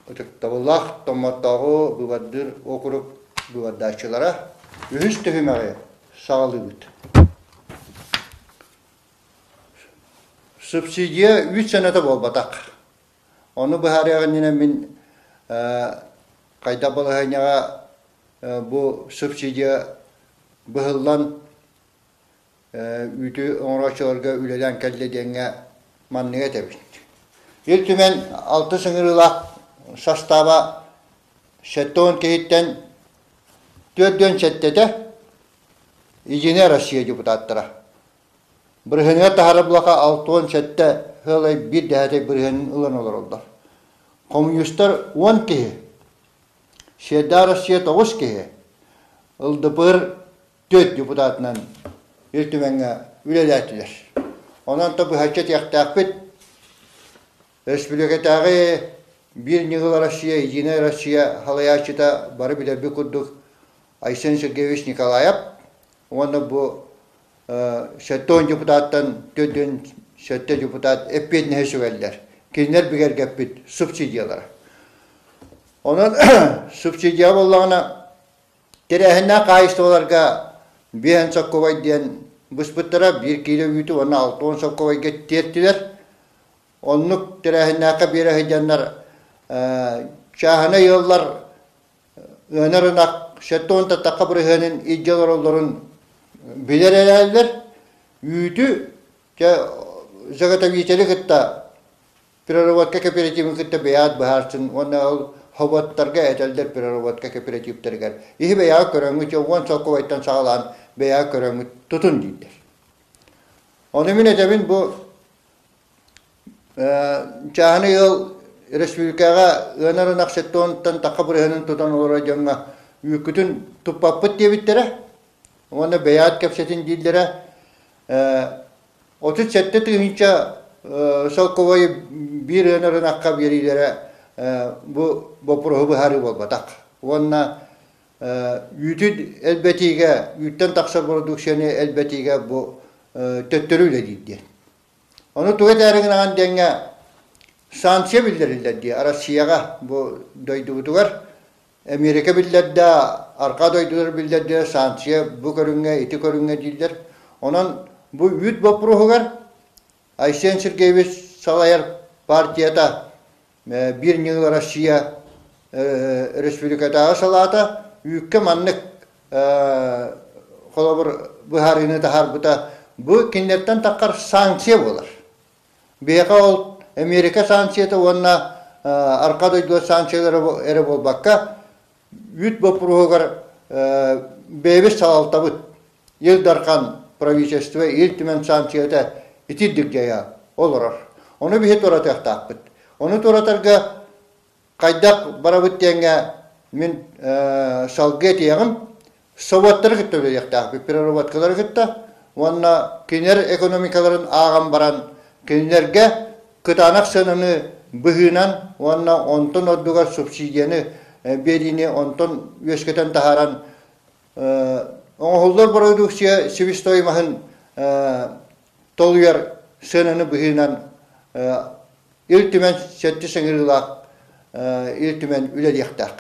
Ытыктабыллаах Томмоттооҕу быыбардыыр уокурук быыбардааччылара, үһүс түһүмэҕи саҕалыыбыт. Субсидия үүт сыаната буолбатах. Ону быһаарыах иннинэ мин хайдах балаһыанньаҕа бу субсидия быһыллан үүтү оҥорооччуларга үлэлээн кэллэ диэҥҥэ манныгы этэбит. Ил Түмэн алтыс ыҥырыылаах састааба 70 киһиттэн 47-тэ Единая Россия депутаттара. Бырыһыаныгар таһара булаха 67 сыалай биир дэһээтэй бырыһыанын ылан олороллор. Коммунистар 10 киһи, Сиэрдээх Россия 9 киһи, ЛДПР түөрт депутатынан Ил Түмэҥҥэ үлэлээтилэр. Онон то быһаччы этиэхтээхпит, республикатааҕы Биир ньыгыл Россия, Единая Россия салайааччыта бары билэрбит курдук Айсен Сергеевич Николаев уонна бу 70 депутаттан 47 депутат эппиэтинэһи сүгэллэр. Кинилэр бигэргэппит субсидиялара. Онон субсидия буоллаҕына Тэрээһиннээх хаһаайыстыбаларга биэһэн соккубай диэн быспыттара, биир киилэ үүтү уонна 60 соккубайга тиэртилэр. Оннук тэрээһиннээххэ биэрэ сылдьаннар чааһынай ыаллар ыанар ынах 70 тахха бырыһыанын илдьэ олороллорун билэр эрээллэр. Үүтү чэ заготовители кытта Переработка кооперативын кытта бэйэҕит быһаарсын уонна ол хоботторго этэллэр переработка кооперативтарыгар иһи бэйэҕэ көрөҥҥүт 10 солкуобайтан саҕалаан бэйэҕэ көрөҥҥүт тутун дииллэр. Ону мин этэбин бу чааһынай ыал республикаҕа ыанар ынах сеттонтан тахха бырыһыанын тутан олорор дьоҥҥо үүккүтүн туппаппыт диэбиттэрэ уонна бэйэҕит кэпсэтин дииллэрэ. 37 тыһыынча солкуобайы биир ыанар ынахха биэриилэрэ бу боппуруоһу быһаарыы буолбатах. Уонна үүтү элбэтиигэ, үүттэн тахсар бородууксуйаны элбэтиигэ бу төттөрү үлэлиир диэн. Ону тугу этээри гынаҕын диэҥҥэ санкция биллэриллэр дии Россияҕа бу дойдубутугар Эмиэрикэ биллэрдэ, арҕаа дойдулар биллэрдэ, санкция бу көрүҥҥэ, ити көрүҥҥэ дииллэр. Онон бу үүт боппуруоһугар Айсен Сергеевич салайар партията Биир ньыгыл Россия республикатааҕы салаата үүккэ маннык холобур быһаарыыны таһаарбыта бу кинилэртэн таххар санкция буолар. Биһиэхэ ол Эмиэрикэ санкцията уонна арҕаа дойдулар санкциялара эрэ буолбакка, үүт боппуруоһугар бэйэбит салалтабыт, Ил Дархан, правительство, Ил Түмэн санкцията итирдик дьайа олорор. Ону биһи туоратыахтаахпыт. Ону туоратарга хайдах барабыт диэҥҥэ мин салгыы этиэҕим. Собуоттары кытта үлэлиэхтээхпит, переработкалары кытта уонна кинилэр экономикаларын ааҕан баран кинилэргэ кытаанах сыананы быһыынан уонна онтон ордугар субсидияны биэриини онтон үөскэтэн таһааран оҥоһуллар бородууксуйа себестоимоһын толуйар сыананы быһыынан Ил Түмэн сэттис ыҥырыылаах Ил Түмэн үлэлиэхтээх.